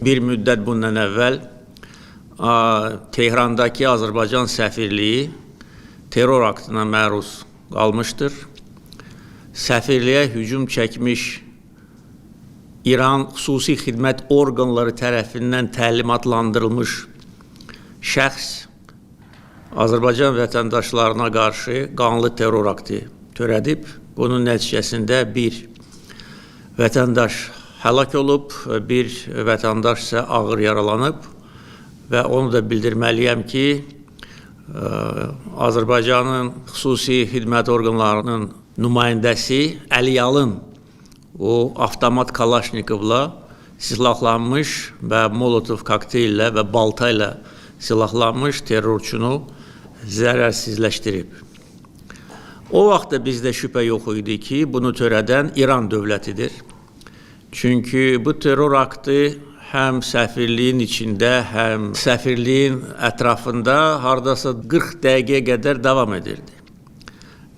Bir müddət bundan əvvəl Tehrandakı Azərbaycan səfirliyi terror aktına məruz qalmışdır. Səfirliyə hücum çəkmiş İran xüsusi xidmət orqanları tərəfindən təlimatlandırılmış şəxs Azərbaycan vətəndaşlarına qarşı qanlı terror aktı törədib. Bunun nəticəsində bir vətəndaş həlak olub, bir vətəndaş isə ağır yaralanıb və onu da bildirməliyəm ki, Azərbaycanın xüsusi xidmət orqanlarının nümayəndəsi Əli Yalın o avtomat Kalaşnikovla silahlanmış və Molotov kokteyllə və balta ilə silahlanmış terrorçunu zərərsizləşdirib. O vaxt da bizdə şübhə yox idi ki, bunu törədən İran dövlətidir. Çünki bu terror aktı həm səfirliyin içində, həm səfirliyin ətrafında hardasa 40 dəqiqəyə qədər davam edirdi.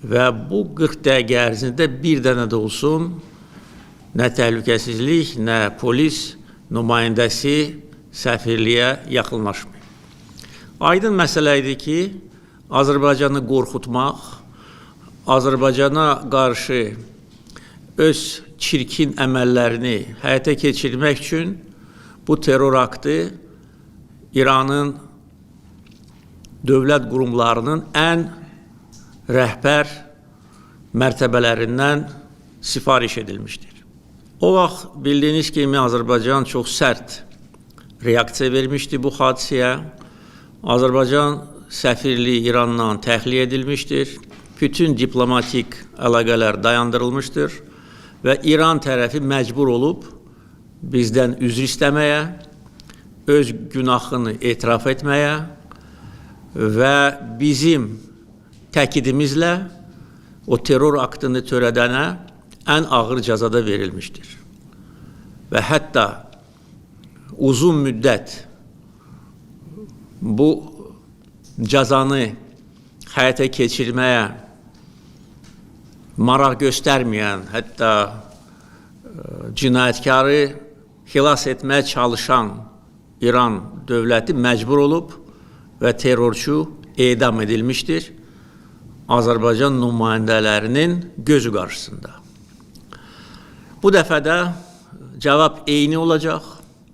Və bu 40 dəqiqə ərzində bir dənə də olsun nə təhlükəsizlik, nə polis nümayəndəsi səfirliyə yaxınlaşmayıb. Aydın məsələ idi ki, Azərbaycanı qorxutmaq, Azərbaycana qarşı öz çirkin əməllərini həyata keçirmək üçün bu terror aktı İranın dövlət qurumlarının ən rəhbər mərtəbələrindən sifariş edilmişdir. O vaxt bildiyiniz kimi Azərbaycan çox sərt reaksiya vermişdi bu hadisəyə. Azərbaycan səfirliyi İrandan təxliyə edilmişdir. Bütün diplomatik əlaqələr dayandırılmışdır və İran tərəfi məcbur olub bizdən üzr istəməyə, öz günahını etiraf etməyə və bizim təkidimizlə o terror aktını törədənə ən ağır cəzada verilmişdir. Və hətta uzun müddət bu cəzanı həyata keçirməyə maraq göstərməyən, hətta cinayətkarı xilas etməyə çalışan İran dövləti məcbur olub və terrorçu edam edilmişdir Azərbaycan nümayəndələrinin gözü qarşısında. Bu dəfə də cavab eyni olacaq.